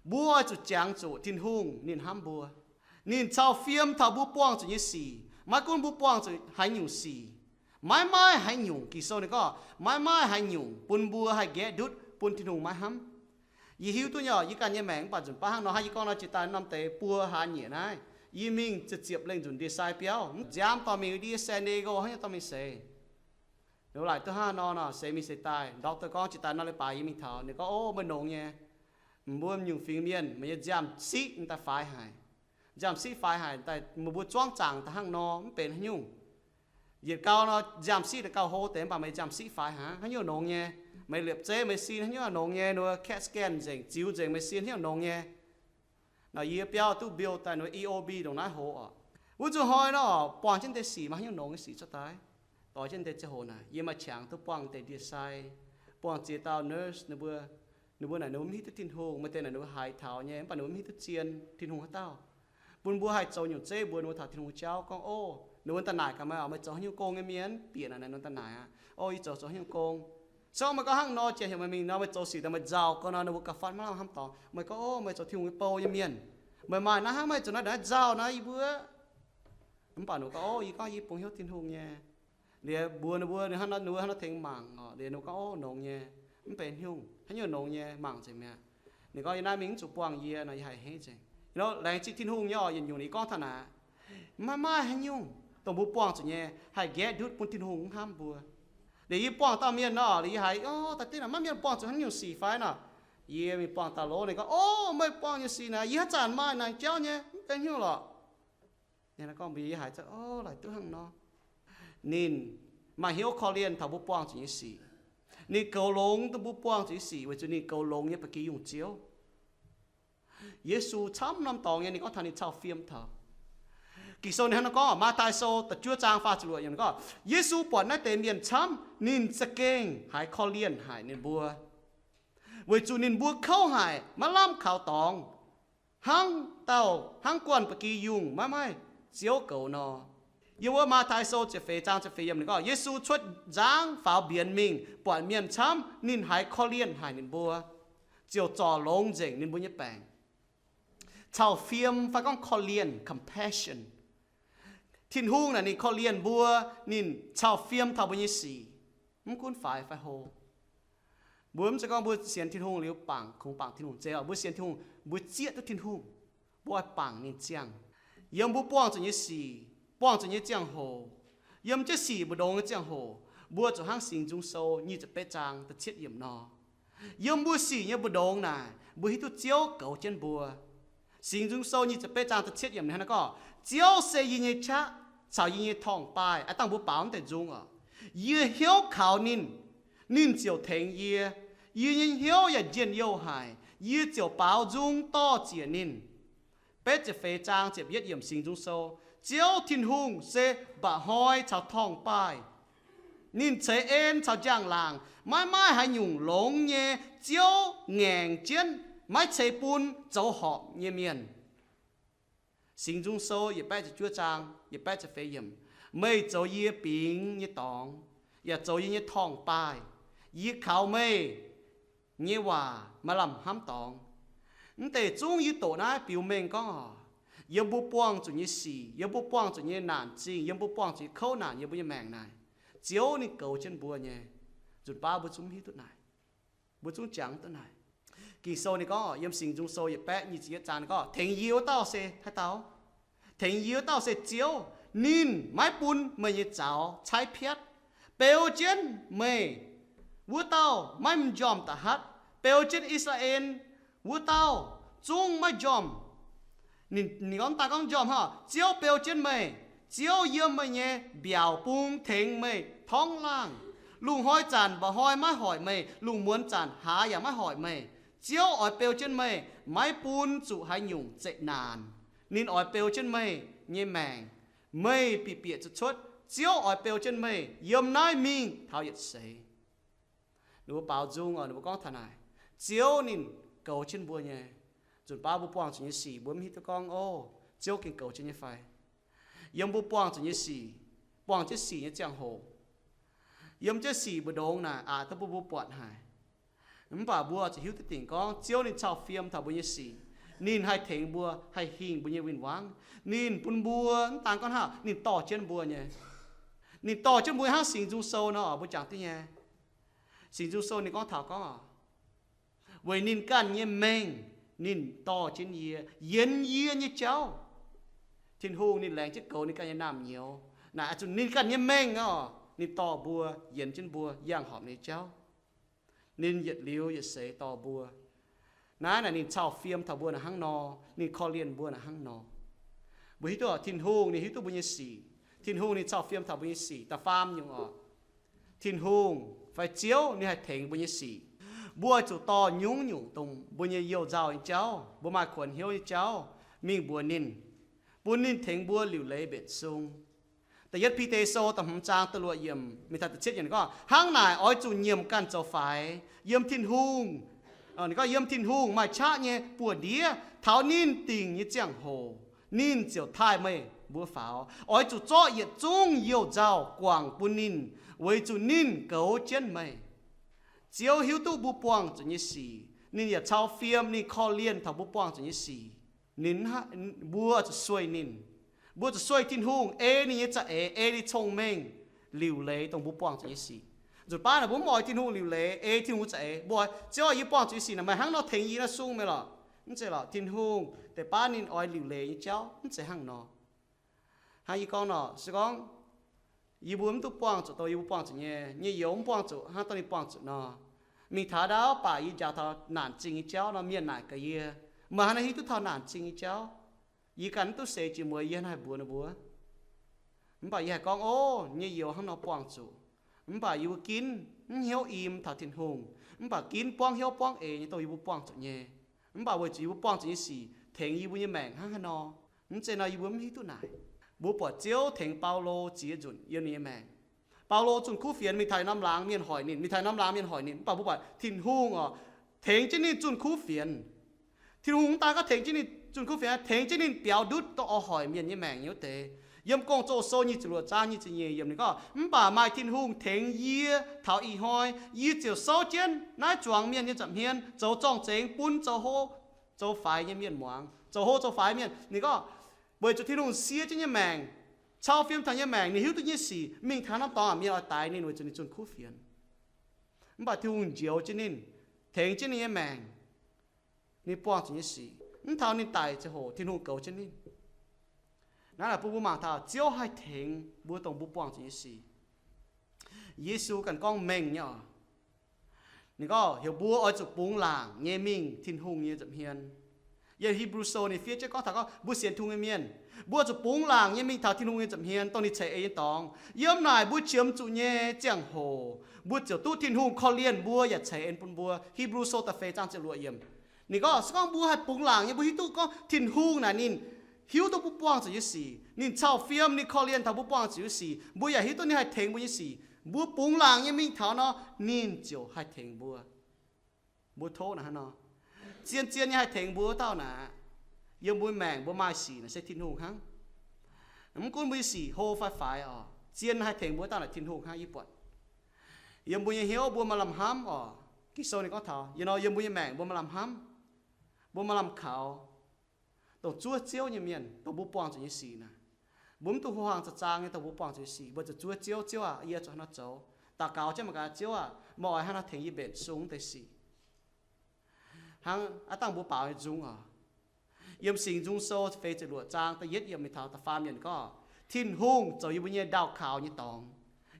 mbuo oix zuqc jangx zuqc Tin-Hungh ninh hnamv mbuo. Ninh cau fiem taux mbuo buangh zuqc nyei sic. Maiv gunv mbuo buangh zuqc haaix nyungc sic, maiv maaih haaix nyungc, Ging-Sou ninh gorngv maiv maaih haaix nyungc bun mbuo haih nqaeqv ndutv bun Tin-Hungh maiv hnamv. Yie hiuv duqv nyei, yie ganh nyei maengc mv baac nzunc baav hnangv nor, hnangv yie gorngv nor, jiex daaih norm deix buo hlaax nyieqc naaiv, yie mingh ziepc ziepc lengh nzunc ndie-sai biauv, nziaamv dorh mingh ndie San Diego, hnangv yie dorh mingh seix. Ninh mbuo laaic duqv hnangv nor nor, seix mingh seix daaih, doctor gorngv jiex daaih nor leiz-baaix yie mingh taux. Ninh gorngv, o, meih nongx nyei. Mbuo nyungc fingx mienh meih nyei nziaamv-siqv daaih faix haic. Nziaamv-siqv faix haic daaih, meih mbuo zuangv zaangc daaih hnangv nor mv benx haaix nyungc. Yietc gau nor nziaamv-siqv daaih gauh hlo deix, mv baac meih nziaamv-siqv faix haic, haaix nyungc nongx nyei? Meih liepc zeiv meih sin haaix nyungc nongx nyei? Ninh mbuo CAT scan nzengc, ziux nzengc meih sin haaix nyungc nongx nyei? Nor yie biauv duqv mbiouh daaih ninh mbuo E O B ndongc naaiv hoz oc. Wuov zuqc hnoi nor buangh jienv deix sic maaih haaix nyungc nongx nyei sic cuotv daaih. Doix jienv deix ziangh hoc naaic, yie maaih qangx duqv buangh deix ndie-sai, buangh ziex dauh nurse ninh mbuo. Ninh mbuo naaic ninh mbuo mv hiuv duqv Tin-Hungh, maaih deix naaic ninh mbuo haiz taux nyei, mv baac ninh mbuo mv hiuv duqv zien Tin-Hungh haaix dauh. Bun mbuo haih zoux nyungc zeiv mbuox ninh mbuo taux Tin-Hungh jauv gorngv, o, ninh mbuo daaih naaic gaax meih oc, meih zoux haaix nyungc gong nyei mienh? Bieqc naaic naaic ninh mbuo daaih naaic aqv. O, yie zoux zoux haaix nyungc gong? Se gorngv meih gorngv hnangv nor, jiex heuc meih mingh nor, meih zoux sic daaih meih nzauh gau nor, ninh mbuo gauh fatv maiv lamh hnamv dorngx. Meih gorngv, o, meih zoux Tin-Hungh nyei bou nyei mienh. Meih maaih naaiv hnangv meih zoux naaiv ndongc naaiv nzauh naaiv yie mbuo. Mv baac ninh gorngv, o, yie gorngv yie bungx hnyouv Tin-Hungh nyei. Liuz mbuox ninh mbuo, ninh hnangv nor, ninh mbuo hnangv nor tengx mangc orqc. Liuz ninh mbuo gorngv, Ov, longx nyei, mv benx haaix nyungc. Haaix nyungc longx nyei, mangc nzengc mi'aqv. Ninh gorngv, Yie naaiv mingh mv zuqc buangh yie nor, yie haih henv nzengc. You know, laengz zingh Tin-Hungh nyei orqc, yietc nyungc ninh gorngv taux naaic, maiv maaih haaix nyungc dongh mbuo buangh zuqc nyei haih nqaeqv ndutv bun Tin-Hungh mv hnamv mbuo. Liuz yie buangh dauh mienh nor, liuz yie haiz, Ov, daaih div naaic maiv mienh buangh zuqc haaix nyungc sic fai nor, yie mingh buangh daaih lov ninh gorngv, Ov, meih buangh nyei sic naaic yie haaix zanc maaih naaic jauv nyei, mv benx haaix nyungc lorqc. Ninh gorngv mbuox yie, Yie haiz, ov, laaic duqv hnangv nor. Ninh maaih hnyouv korv-lienh taux mbuo buangh zuqc nyei sic. Ninh goux longx dongh mbuo buangh zuqc nyei sic weic zuqc ninh goux longx nyei ba'gi yungh Ziouv. Yesu camv norm dorngx nyei, ninh gorngv taux ninh cau fiem taux. Ging-Sou ninh hnangv nor gorngv, Matv^tai Sou da'juov zaang faah ziepc luoqc yiemc gorngv, Yesu buatc naaiv deix mienh camv, ninh za'gengh haiz korv-lienh haic ninh mbuo, weic zuqc ninh mbuo kouv haic, maiv lamh kaux dorngx, hnangv dauh, hnangv guanh ba'gi yungh maiv maaih Ziouv goux nor. Yiem wuov Matv^tai Sou ziepc feix zaang ziepc feix yiemc ninh gorngv, Yesu cuotv nzangv faaux mbienx mingh, buatc mienh camv, ninh haiz korv-lienh haic ninh mbuo, ziouc zorc longx nzengc ninh mbuo nyei baengc. Cau fiem fai gorngv korv-lienh, compassion. Tin-Hungh naaic ninh korv-lienh mbuo, ninh cau fiem taux mbuo nyei sic, mv gunv faix fai hlo. Mbuo mv zeiz gorngv mbuo sienx Tin-Hungh liuz bangc, kungx bangc Tin-Hungh zeiz oc. Mbuo sienx Tin-Hungh, mbuo zieqv duqv Tin-Hungh, mbuo oix bangc ninh ziangh. Yiem mbuo buangh zuqc nyei sic, buangh zuqc nyei ziangh hoc, yiem jienv sic mbu'ndongx nyei ziangh hoc, mbuo zuqc hnangv Singx Nzung Sou nyic ziepc betv zaang da'cietv yiemc nor, yiem mbuo sic nyei mbu'ndongx naaic, mbuo hiuv duqv Ziouv goux jienv mbuo. Singx Nzung Sou nyic ziepc betv zaang da'cietv yiemc hnangv naaiv gorngv, Ziouv se yie nyei qaqv caux yie nyei torngv-baaih. Aav dangh mbuo baaux mv deix nzung oc. Yie hnyouv kaux ninh, ninh ziouc tengx yie. Yie nyei hnyouv yaac njien-youh haic. Yie ziouc baaux nzung dorh ziec ninh. Betv ziepc feix zaang ziepc yietv yiemc Singx Nzung Sou, Ziouv Tin-Hungh se mba'hnoi caux torngv-baaih. Ninh ceix en caux njang-laangc. Maiv maaih haaix nyungc longx nyei. Ziouv ngaengc jienv, maiv ceix bun zoux horpc nyei mienh. Singx Nzung Sou yietc baeqv ziepc juov zaang yietc baeqv ziepc feix yiemc, Meih zoux yie bingx nyei dorngx, yaac zoux yie nyei torngv-baaih. Yie kaux meih nyei waac maaih lamh hnamv dorngx. Mv deix zungv yie doqc naaiv biux mengh gorngv oc, yiem mbuo buangh zuqc nyei sic, yiem mbuo buangh zuqc nyei naanc zingh, yiem mbuo buangh zuqc nyei kouv naanc yiem mbuo nyei maengc naaic, Ziouv ninh goux jienv mbuo nyei. Nzunc baav mbuo zungv mv hiuv duqv naaic. Mbuo zungv jangx duqv naaic. Ging-Sou ninh gorngv, yiem Singx Nzung Sou yietc baeqv nyic ziepc yietv zaang ninh gorngv, tengx yie wuov dauh se haaix dauh? Tengx yie wuov dauh se Ziouv. Ninh maiv bun meih nyei zaux caaiv piatv. Beu jienv meih wuov dauh maiv m'njormh da'hatv. Beu jienv I^saa^laa^en wuov dauh zungv maiv njormh. Ninh, ninh gorngv daaih gorngv njormh hnangv, Ziouv beu jienv meih. Ziouv yiem meih nyei mbiaauc bung tengx meih torngv laangh. Lungh hnoi zanc mba'hnoi maiv hoic meih, lungh muonz zanc hlaax yaac maiv hoic meih. Ziouv oix beu jienv meih, maiv bun zuqc haaix nyungc zeqc naanc. Ninh oix beu jienv meih nyei maengc. Meih bieqc bieqc cuotv cuotv, Ziouv oix beu jienv meih yiem naaiv mingh taux yietc seix. Ninh mbuo baaux nzung oc, ninh mbuo gorngv taux naaic, Ziouv ninh goux jienv mbuo nyei. Nzunc baav mbuo buangh zuqc nyei sic mbuo mv hiuv duqv gorngv, ov, Ziouv gengh goux jienv nyei fai. Yiem mbuo buangh zuqc nyei sic, buangh jienv sic nyei ziangh hoc, yiem jienv sic mbu'ndongx naaic aqc duqv bun mbuo buatc haic. Mv baac mbuo zuqc hiuv duqv dingc gorngv Ziouv ninh cau fiem taux mbuo nyei sic. Ninh haih tengx mbuo, haih hingh mbuo nyei win-wangv. Ninh bun mbuo mv daan gorngv hnangv, ninh dorh jienv mbuo nyei. Ninh dorh jienv mbuo hnangv Singx Nzung Sou nor, mbuo jangx duqv nyei. Singx Nzung Sou ninh gorngv taux gorngv, weic ninh ganh nyei mengh ninh dorh jienv yie, yienx yie nyei jauv. Tin-Hungh ninh laengz jienv goux ninh ganh nyei naamh nyouz. Naaic zuqc ninh ganh nyei mengh oc, ninh dorh mbuo, yienx jienv mbuo, yangh horpc ninh nyei jauv. Ninh yietc liuz yietc seix dorh mbuo. Naaiv naaic ninh cau fiem taux mbuo naaic hnangv nor, ninh korv-lienh mbuo naaic hnangv nor. Mbuo hiuv duqv Tin-Hungh ninh hiuv duqv mbuo nyei sic. Tin-Hungh ninh cau fiem taux mbuo nyei sic. Da'faam nyungc oc, Tin-Hungh fai Ziouv ninh haih tengx mbuo nyei sic. Mbuo oix zuqc dorh nyungc-nyungc dongh mbuo nyei youh nzauh nyei jauv, mbuo maaih kuonx hnyouv nyei jauv, mingh mbuox ninh, bun ninh tengx mbuo liuc leiz mbenc sung. Da'yietv Bide Sou da'hmz zaang da'luoqc yiemc mingh taux da'cietv yiemc gorngv, hnangv naaic oix zuqc nyiemc ganh zoux faix yiem Tin-Hungh. Ninh gorngv yiem Tin-Hungh maaih qaqv nyei buoz-ndiev taux ninh dingc nyei ziangh hoc, ninh ziouc taaih meih mbuo faaux. Oix zuqc zorqv yietc zungv youh nzauh guangc bun ninh, weic zuqc ninh goux jienv meih. Ziouv hiuv duqv mbuo buangh zuqc nyei sic. Ninh yaac cau fiem, ninh korv-lienh taux mbuo buangh zuqc nyei sic. Ninh, mbuo zuqc sueih ninh. Mbuo zuqc sueih Tin-Hungh, ei ninh nyei za'eix, ei ninh cong-mengh, liuc leiz dongh mbuo buangh zuqc nyei sic. Nzunc baav naaic mbuo mv oix Tin-Hungh liuc leiz, ei Tin-Hungh za'eix. Mbuo oix, Ziouv, yie buangh zuqc nyei sic naaic, meih hnangv nor tengx yie naaiv sung meih lorqc. Mv zeiz lorqc. Tin-Hungh deix baav ninh oix liuc leiz nyei jauv mv zeiz hnangv nor. Hnangv yie gorngv nor, se gorngv yie mbuo mv duqv buangh zuqc dongh yie mbuo buangh zuqc nyei, nyei youz mv buangh zuqc hnangv dongh ninh buangh zuqc nor, mingh taux ndaauv baac yie njaaux taux naanc zingh nyei jauv nor, mienh naaic gaax yie, meih hnangv naaiv hiuv duqv taux naanc zingh nyei jauv. Yie ganh mv duqv seix jiex mueiz yie hnangv haih mbuox ninh mbuo. Mv baac yie haih gorngv, ov, nyei youz hnangv nor buangh zuqc. Mv baac yie mbuo ginv mv hnyouv im taux Tin-Hungh, mv baac ginv buangv hnyouv buangv eix nyei dongh yie mbuo buangh zuqc nyei. Mv baac weic zuqc yie mbuo buangh zuqc nyei sic tengx yie mbuo nyei maengc hnangv haaix nor, mv zeiz nor yie mbuo mv hiuv duqv naaic. Mbuo buatc Ziouv tengx Baulo ziex nzunc yiem ninh nyei maengc. Baulo zunh kuv fienx mingh taux norm laangz mienh hoic ninh, mingh taux norm laangz mienh hoic ninh, mv baac mbuo buatc Tin-Hungh oc, tengx jienv ninh zunh kuv fienx. Tin-Hungh mv daan gorngv tengx jienv ninh zunh kuv fienx, tengx jienv ninh biaux ndutv dongh oix hoic mienh nyei maengc nyei wuov deix. Yiem Gong-Zoh Sou nyic ziepc luoqc zaang nyic ziepc nyeic yiemc ninh gorngv, mv baac maaih Tin-Hungh tengx yie taux ih hnoi, yie ziouc souv jienv naaiv zuangx mienh nyei nza'hmien zoux zorng-zengx bun zoux hlo zoux faix nyei mienh muangx. Zoux hlo zoux faix mienh, ninh gorngv, weic zuqc Tin-Hungh siev jienv nyei maengc, cau fiem taux nyei maengc, ninh hiuv duqv nyei sic, mingh taux norm dorngx aqc mienh oix daix ninh weic zuqc ninh zunh kuv fienx. Mv baac Tin-Hungh njoux jienv ninh, tengx jienv ninh nyei maengc, ninh buangh zuqc nyei sic. Mv taux ninh daic ziangh hoc Tin-Hungh goux jienv ninh. Naaiv naaic bun mbuo mangc taux Ziouv haih tengx mbuo dongh mbuo buangh zuqc nyei sic. Yesu ganh gorngv mengh nyei oc. Ninh gorngv heuc mbuo oix zuqc bungx laangc nyei mingh Tin-Hungh nyei nza'hmien. Yiem Hipv^lu Sou ninh fiev jienv gorngv taux gorngv mbuo sienx Tin-Hungh nyei mienh, mbuo zuqc bungx laangc nyei mingh taux Tin-Hungh nyei nza'hmien dongh ninh ceix en nyei dorngx. Yiem naaic mbuo qiemx zuqc nyei ziangh hoc, mbuo ziouc duqv Tin-Hungh korv-lienh mbuo yaac ceix en bun mbuo. Hipv^lu Sou da'feix zaang ziepc luoqc yiemc. Ninh gorngv se gorngv mbuo haih bungx laangc nyei, mbuo hiuv duqv gorngv Tin-Hungh naaic ninh hiuv duqv mbuo buangh zuqc nyei sic, ninh cau fiem, ninh korv-lienh taux mbuo buangh zuqc nyei sic, mbuo yaac hiuv duqv ninh haih tengx mbuo nyei sic. Mbuo bungx laangc nyei mingh taux nor, ninh ziouc haih tengx mbuo. Mbuo tov naaic hnangv nor, zien-zien nyei haih tengx mbuo wuov dauh naaic, yiem mbuo maengc mbuo maaih sic naaic se Tin-Hungh hnangv. Mv gunv mbuo nyei sic hlo fai faix oc, zien haih tengx mbuo wuov dauh naaic Tin-Hungh hnangv. Yie buatc yiem mbuo nyei hnyouv mbuo maaih lamh hnamv oc. Ging-Sou ninh gorngv taux yiem nor, yiem mbuo nyei maengc mbuo maaih lamh hnamv, mbuo maaih lamh kaux, dongh zuov Ziouv nyei mienh, dongh mbuo buangh zuqc nyei sic naaic. Mbuo mv dungx hlo hlang za'zaang nyei dongh mbuo buangh zuqc nyei sic, mbuo zuqc zuov Ziouv, Ziouv aah, yie zuqc haaix nor zoux? Daux gaux jienv mangc gaax, Ziouv aah, meih oix haaix nor tengx yie mbenc sung wuov deix sic? Hnangv aav dangh mbuo baaux nyei nzung oc. Yiem Singx Nzung Sou feix ziepc luoqc zaang da'yietv yiemc mingh taux da'faam yiemc gorngv, Tin-Hungh zoux yie mbuo nyei ndaauh kaux nyei dorngx,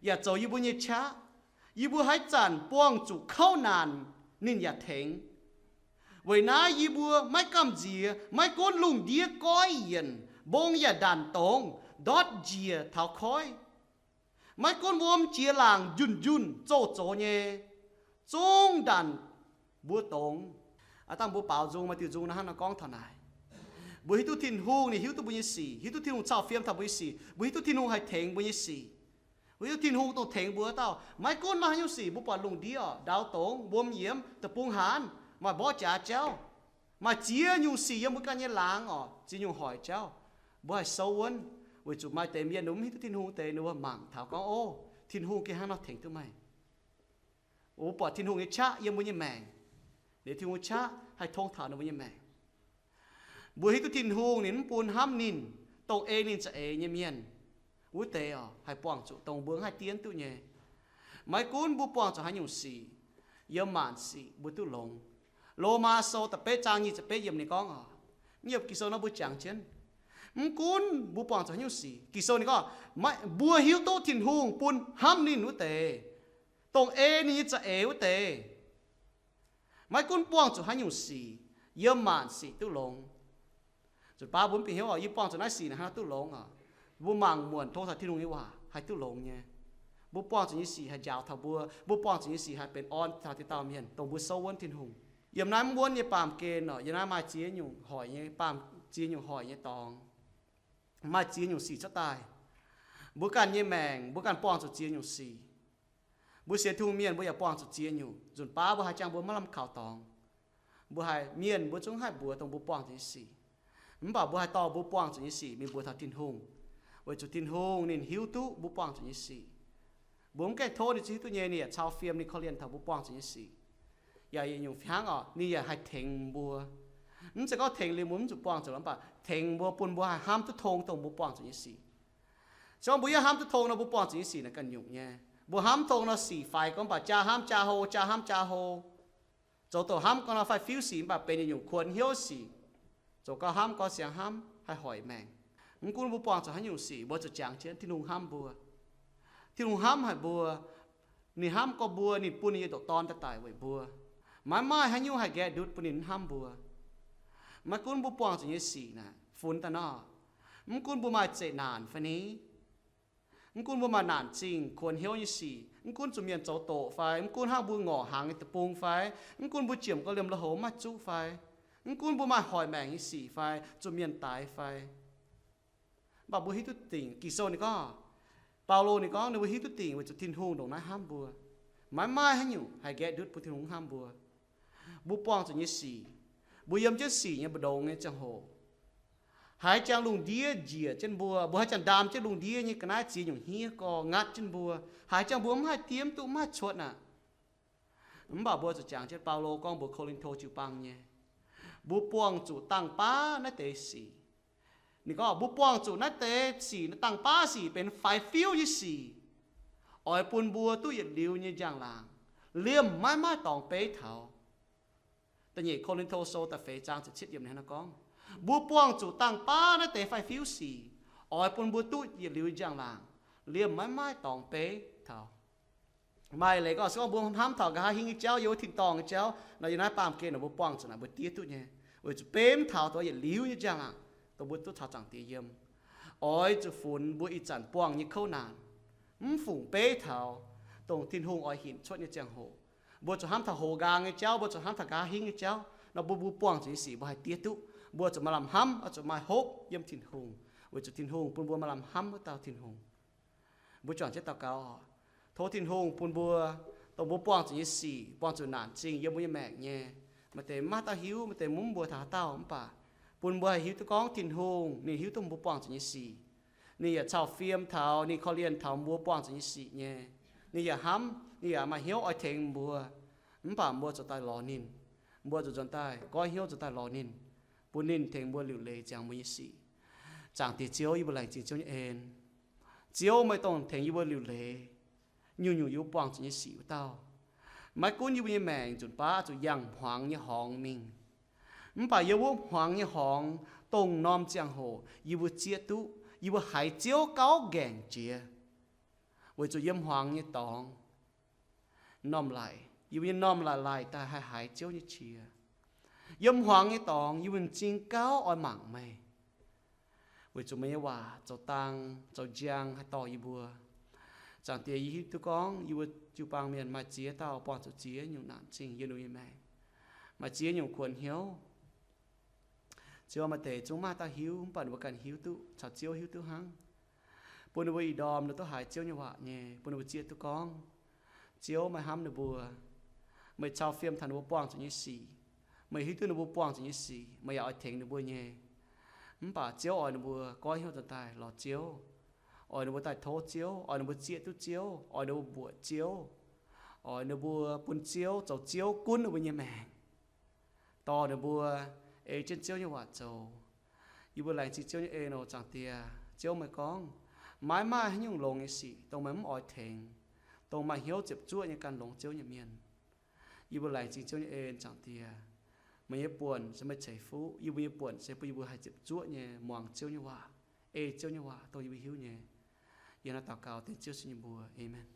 yaac zoux yie mbuo nyei qaqv. Yie mbuo haaix zanc buangh zuqc kouv naanc, ninh yaac tengx. Weic naaiv yie mbuo maiv gamh nziex, maiv gunv lungh ndiev goiv yienc, mbong yaac ndanc dongz, ndortv njiec taux koiv. Maiv gunv wuom jiex laangc njunh njunh zoh zox nyei, zungv ndanc mbuo dongz. Aav dangh mbuo baaux nzung maaih diuh nzung naaiv hnangv nor gorngv taux naaic. Mbuo hiuv duqv Tin-Hungh ninh hiuv duqv mbuo nyei sic, hiuv duqv Tin-Hungh cau fiem taux mbuo nyei sic, mbuo hiuv duqv Tin-Hungh haih tengx mbuo nyei sic. Mbuo hiuv duqv Tin-Hungh dongh tengx mbuo dauh. Maiv gunv maaih haaix nyungc sic, mbuo buatc lungh ndiev oc, ndaaux dongz, wuom yiemx, deic-bung haanz, maaih mborqv jaax jauv, maaih ziex nyungc sic yiem mbuo ganh nyei laangz oc, ziex nyungc hoic jauv, mbuo haih souv wuonv. Weic zuqc maaih deix mienh ninh mv hiuv duqv Tin-Hungh deix, ninh mbuo mangc taux gorngv, ov, Tin-Hungh gengh hnangv nor tengx duqv meih. Mbuo buatc Tin-Hungh nyei qaqv yiem mbuo nyei maengc. Liuz Tin-Hungh qaqv haih tong taux ninh mbuo nyei maengc. Mbuo hiuv duqv Tin-Hungh ninh mv bun hnamv ninh, dongh ei ninh za'eix nyei mienh wuov deix oc, haih buangh zuqc dongh mbuo mv haih diev duqv nyei. Maiv gunv mbuo buangh zuqc haaix nyungc sic, yiem maanc sic mbuo duqv longx. Lomaa Sou da'betv zaang nyic ziepc betv yiemc ninh gorngv oc, yiem Ging-Sou nor mbuo jangx jienv, mv gunv mbuo buangh zuqc haaix nyungc sic, Ging-Sou ninh gorngv, mbuo hiuv duqv Tin-Hungh bun hnamv ninh wuov deix, dongh ei ninh nyei za'eix wuov deix. Maiv gunv buangh zuqc haaix nyungc sic, yiem maanc sic duqv longx. Nzunc baav mbuo mv bieqc hnyouv oc, yie buangh zuqc naaiv sic naaic hnangv duqv longx oc. Mbuo mangc muonc tong taux Tin-Hungh nyei waac haih duqv longx nyei. Mbuo buangh zuqc nyei sic haih njaaux taux mbuo. Mbuo buangh zuqc nyei sic haih benx orn taux ziex dauh mienh, dongh mbuo souv wuonv Tin-Hungh. Yiem naaiv mv wuonv nyei baamh gen oc, yiem naaiv maaih ziex nyungc hoic nyei baamh, ziex nyungc hoic nyei dorngx. Maaih ziex nyungc sic cuotv daaih. Mbuo ganh nyei maengc, mbuo ganh buangh zuqc ziex nyungc sic. Mbuo sienx Tin-Hungh mienh mbuo yaac buangh zuqc ziex nyungc. Nzunc baav mbuo haaix jangx mbuo maiv lamh kaux dorngx. Mbuo haiz mienh mbuo zungv haih mbuox dongh mbuo buangh zuqc nyei sic. Mv baac mbuo haih dorh mbuo buangh zuqc nyei sic mingh mbuox taux Tin-Hungh, weic zuqc Tin-Hungh ninh hiuv duqv mbuo buangh zuqc nyei sic. Mbuo mv gaengh tov ninh zungv hiuv duqv nyei, ninh yaac cau fiem ninh korv-lienh taux mbuo buangh zuqc nyei sic. Yaac yietc nyungc hnangv oc, ninh yaac haih tengx mbuo. Mv zeiz gorngv tengx liuz mbuo mv zuqc buangh zuqc, mv baac tengx mbuo bun mbuo haih hnamv duqv tong dongh mbuo buangh zuqc nyei sic. Se gorngv mbuo yaac hnamv duqv tong nor, mbuo buangh zuqc nyei sic naaic ganh nyungc nyei. Mbuo hnamv tong nor sic faix gorngv mv baac jaa hnamv jaa hlo, jaa hnamv jaa hlo, zoux doqc hnamv gorngv nor faix-fiuv sic mv baac benx yietc nyungc kuonx hnyouv sic, zoux gauh hnamv gauh siangx hnamv, haih hoic maengc. Mv gunv mbuo buangh zuqc haaix nyungc sic, mbuo zuqc jangx jienv Tin-Hungh hnamv mbuo. Tin-Hungh hnamv haic mbuo. Ninh hnamv gorx mbuo, ninh bun ninh nyei ndoqc Dorn daaih daic weic mbuo. Maiv maaih haaix nyungc haih nqaeqv ndutv bun ninh hnamv mbuo. Maiv gunv mbuo buangh zuqc nyei sic naaic funx daaih nor, mv gunv mbuo maaih zeqc naanc fai ni, mv gunv mbuo maaih naanc zingh kuonx hnyouv nyei sic, mv gunv zuqc mienh zoux doqc fai, mv gunv hnangv mbuo ngorc hnaangx nyei deic-bung fai, mv gunv mbuo jiemc gauh liemh lui-houx maiv zuqv fai, mv gunv mbuo maaih hoic maengc nyei sic fai, zuqc mienh daix fai, mv baac mbuo hiuv duqv dingc. Ging-Sou ninh gorngv, Baulo ninh gorngv ninh mbuo hiuv duqv dingc weic zuqc Tin-Hungh ndongc naaiv hnamv mbuo. Maiv maaih haaix nyungc haih nqaeqv ndutv bun Tin-Hungh hnamv mbuo. Mbuo buangh zuqc nyei sic, mbuo yiem jienv sic nyei mbu'ndongx nyei ziangh hoc, haaix jangx lungh ndiev njiec jienv mbuo, mbuo haaix jangx ndaam jienv lungh ndiev nyei ga'naaiv ziex nyungc hniev gorx ngatv jienv mbuo, haaix jangx mbuo mv haih diev duqv, mv haih cuotv aqv. Mv baac mbuo zuqc jangx jienv Baulo gorngv mbuox Ko^lin^to jiu-baang nyei, mbuo buangh zuqc dangh baav naaiv deix sic. Ninh gorngv mbuo buangh zuqc naaiv deix sic, naaiv dangh baav sic benx faix-fiuv nyei sic, oix bun mbuo duqv yietc liuz nyei njang-laangc, liemh maiv maaih dorngx beiv taux. Da'nyeic Ko^lin^to Sou da'feix zaang ziepc cietv yiemc ninh hnangv naaiv gorngv, mbuo buangh zuqc dangh baav naaiv deix faix-fiuv sic, oix bun mbuo duqv yietc liuz njang-laangc, liemh maiv maaih dorngx beiv taux. Maaih leiz gorngv se gorngv mbuo hnamv taux nqa'haav hingv nyei jauv, yiem wuov tin-dorngh nyei jauv nor, yiem naaiv baamh gen nor mbuo buangh zuqc naaic mbuo diev duqv nyei, weic zuqc beiv mv taux dongh yietc liuz nyei njang-laangc dongh mbuo duqv caux Zaangc Diex yiem. Oix zuqc funx mbuo ih zanc buangh nyei kouv naanc, mv fungc beiv taux dongh Tin-Hungh oix hinc cuotv nyei ziangh hoc. Mbuo zuqc hnamv taux hoqc nqaang nyei jauv, mbuo zuqc hnamv taux nqa'haav hingv nyei jauv nor, mbuo, mbuo buangh zuqc nyei sic mbuo haih diev duqv. Mbuo zuqc maaih lamh hnamv, oix zuqc maaih hopv yiem Tin-Hungh, weic zuqc Tin-Hungh bun mbuo maaih lamh hnamv wuov dauh Tin-Hungh. Mbuo juangc jienv daux gaux oc. Tov Tin-Hungh bun mbuo, dongh mbuo buangh zuqc nyei sic, buangh zuqc naanc zingh yiem mbuo nyei maengc nyei. Maaih deix mv maaih dauh hiuv, maaih deix mv mbuo taux haaix dauh, mv baac bun mbuo haih hiuv duqv gorngv Tin-Hungh ninh hiuv duqv mbuo buangh zuqc nyei sic. Ninh yaac cau fiem taux, ninh korv-lienh taux mbuo buangh zuqc nyei sic nyei. Ninh yaac hnamv, ninh yaac maaih hnyouv oix tengx mbuo. Mv baac mbuo zuqc daaih lorz ninh. Mbuo zuqc nzuonx daaih goiv hnyouv nzuonx daaih lorz ninh, bun ninh tengx mbuo liuc leiz ziangx mbuo nyei sic. Zaangc Diex Ziouv, yie mbuo laengz zingh Ziouv nyei en. Ziouv, meih dongh tengx yie mbuo liuc leiz nyungc-nyungc yie mbuo buangh zuqc nyei sic wuov dauh. Maiv gunv yie mbuo nyei maengc nzunc baav zuqc yangh hmuangx nyei horngz mingh, mv baac yiem wuov hmuangx nyei horngz, dongh norm ziangh hoc yie mbuo zieqv duqv yie mbuo haiz Ziouv gauh ngaengc jiex, weic zuqc yiem hmuangx nyei dorngx normh laic, yie mbuo nyei normh laic laic daaih haih haiz Ziouv nyei qiex. Yiem hmuangx nyei dorngx yie mbuo m'zing gauh oix mangc meih, weic zuqc meih nyei waac zoux dang zoux njang haih dorh yie mbuo. Zaangc Diex, yie hiuv duqv gorngv yie mbuo jiu-baang mienh maaih ziex dauh buangh zuqc ziex nyungc naanc zingh yiem ninh mbuo nyei maengc, maaih ziex nyungc kuonx hnyouv. Ziouv, maaih deix zungv maaih dauh hiuv, mv baac ninh mbuo ganh hiuv duqv caux Ziouv hiuv duqv hnangv. Bun ninh mbuo ih ndorm ninh duqv haiz Ziouv nyei waac nyei, bun ninh mbuo zieqv duqv gorngv Ziouv meih hnamv ninh mbuo. Meih cau fiem taux ninh mbuo buangh zuqc nyei sic. Meih hiuv duqv ninh mbuo buangh zuqc nyei sic, meih yaac oix tengx ninh mbuo nyei. Mv baac Ziouv oix ninh mbuo goiv hnyouv nzuonx daaih lorz Ziouv, oix ninh mbuo daaih tov Ziouv, oix ninh mbuo zieqv duqv Ziouv, oix ninh mbuo mbuoqc Ziouv, oix ninh mbuo bun Ziouv zoux Ziouv gunv ninh mbuo nyei maengc, dorh ninh mbuo ei jienv Ziouv nyei waac zoux. Yie mbuo laengz zingh Ziouv nyei en oc, Zaangc Diex. Ziouv meih gorngv, maiv maaih haaix nyungc longx nyei sic dongh meih mv oix tengx, dongh maaih hnyouv ziepc zuoqv nyei gan longx Ziouv nyei mienh. Yie mbuo laengz zingh Ziouv nyei en, Zaangc Diex. Meih nyei buonc se meih ceix fuqv, yie mbuo nyei buonc se bun yie mbuo haih ziepc zuoqv nyei muangx Ziouv nyei waac, ei Ziouv nyei waac dongh yie mbuo hiuv nyei. Yie naaiv daux gaux dengv Ziouv Yesu nyei mbuox. Aamen.